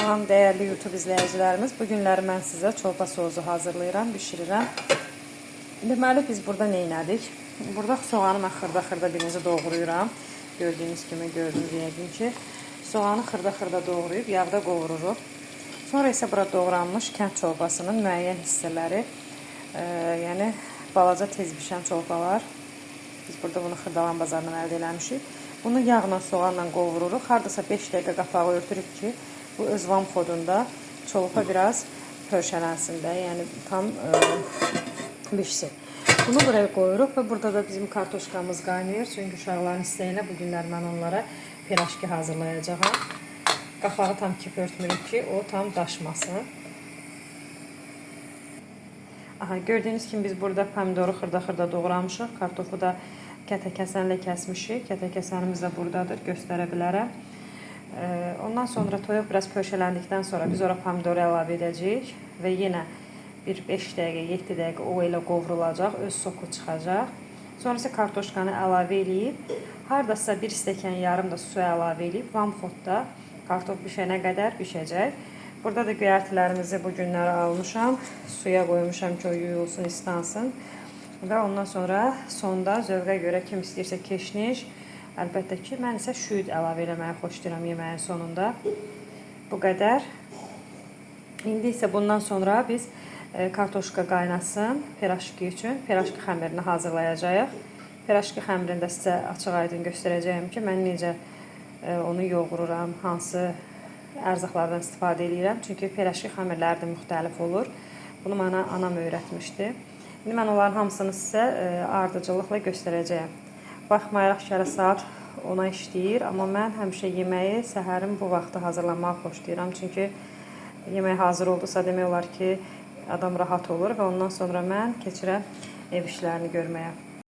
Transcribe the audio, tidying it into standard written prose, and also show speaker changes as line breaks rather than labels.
Salam dəyərli YouTube izləyicilərimiz. Bu günləri mən sizə çolpa sosu hazırlayıram, bişirirəm. Deməli biz burada nə elədik? Burada soğanı mən xırda-xırda birinci doğrayıram. Gördüyünüz kimi gördünüz yəqin ki. Soğanı xırda-xırda doğrayıb yağda qovururuq. Sonra isə bura doğranmış kənd çolpasının müəyyən hissələri, yəni balaca tez bişən çolpalar. Biz burada bunu Xırdalan bazarından əldə eləmişik. Bunu yağla, soğanla qovururuq. Hardasa 5 dəqiqə qapağı örtürük ki, bu öz vam xodunda çolpa biraz pörşələnsin də, yəni tam bişsin. Bunu buraya qoyuruq və burada da bizim kartoşkamız qaynayır. Çünki uşaqların istəyi ilə bu günlər mən onlara piraşki hazırlayacağam. Qapağı tam kip örtmürük ki, o tam daşmasın. Aha, gördüyünüz kimi biz burada pomidoru xırda-xırda doğramışıq. Kartofu da kətəkəsənlə kəsmişik. Kətəkəsənimiz də buradadır, göstərə bilərəm. Ondan sonra toyuq biraz pörşələndikdən sonra biz ora pomidoru əlavə edəcəyik və yenə bir 5 dəqiqə, 7 dəqiqə o elə qovrulacaq, öz soku çıxacaq. Sonra isə kartoşkanı əlavə eləyib, hardasa bir stəkan yarım da su əlavə eləyib, vamxodda kartof bişənə qədər bişəcək. Burada da göyərtilərimizi bu günləri almışam. Suya qoymuşam ki, o yuyulsun, islansın. Və ondan sonra sonda zövqə görə kim istəyirsə keşniş, əlbəttə ki, mən isə şüd əlavə eləməyi xoşlayıram yeməyin sonunda. Bu qədər. İndi isə bundan sonra biz kartoşka qaynasın piraşki üçün. Piraşki xəmirini hazırlayacağıq. Piraşki xəmirini də sizə açıq-aydın göstərəcəyəm ki, mən necə onu yoğururam, hansı ərzaqlardan istifadə edirəm. Çünki piraşki xəmirləri də müxtəlif olur. Bunu mənə anam öyrətmişdi. İndi mən onların hamısını sizə ardıcıllıqla göstərəcəyəm. Baxmayaraq ki, hələ saat 10-a işləyir, amma mən həmişə yeməyi səhərin bu vaxtı hazırlamağı xoşlayıram. Çünki yemək hazır oldusa demək olar ki, adam rahat olur və ondan sonra mən keçirəm ev işlərini görməyə.